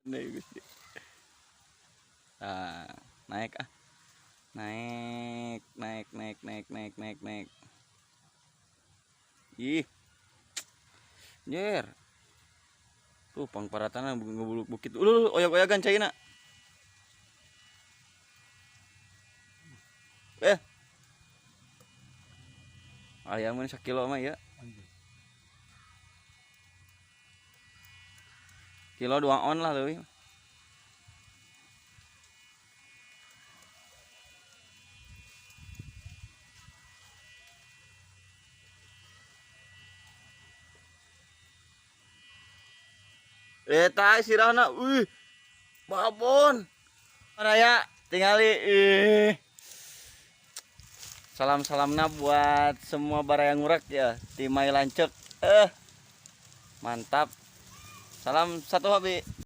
Nih, Gusti. Ah, naik ah. Naik, naik, naik, naik, naik, naik, naik. Ih. Nyer. Tuh pangparatana ngebuluk bukit. Uluh, oyag-oyagan caina. Eh. Ayam ini sakilo mah ya. Kilo 2 on lah leuwih. Eta sirahna, wih. Babon. Raya tingali ih. Salam-salamna buat semua baraya ngurek ya di Mai Lanceuk. Mantap. Salam satu hobi.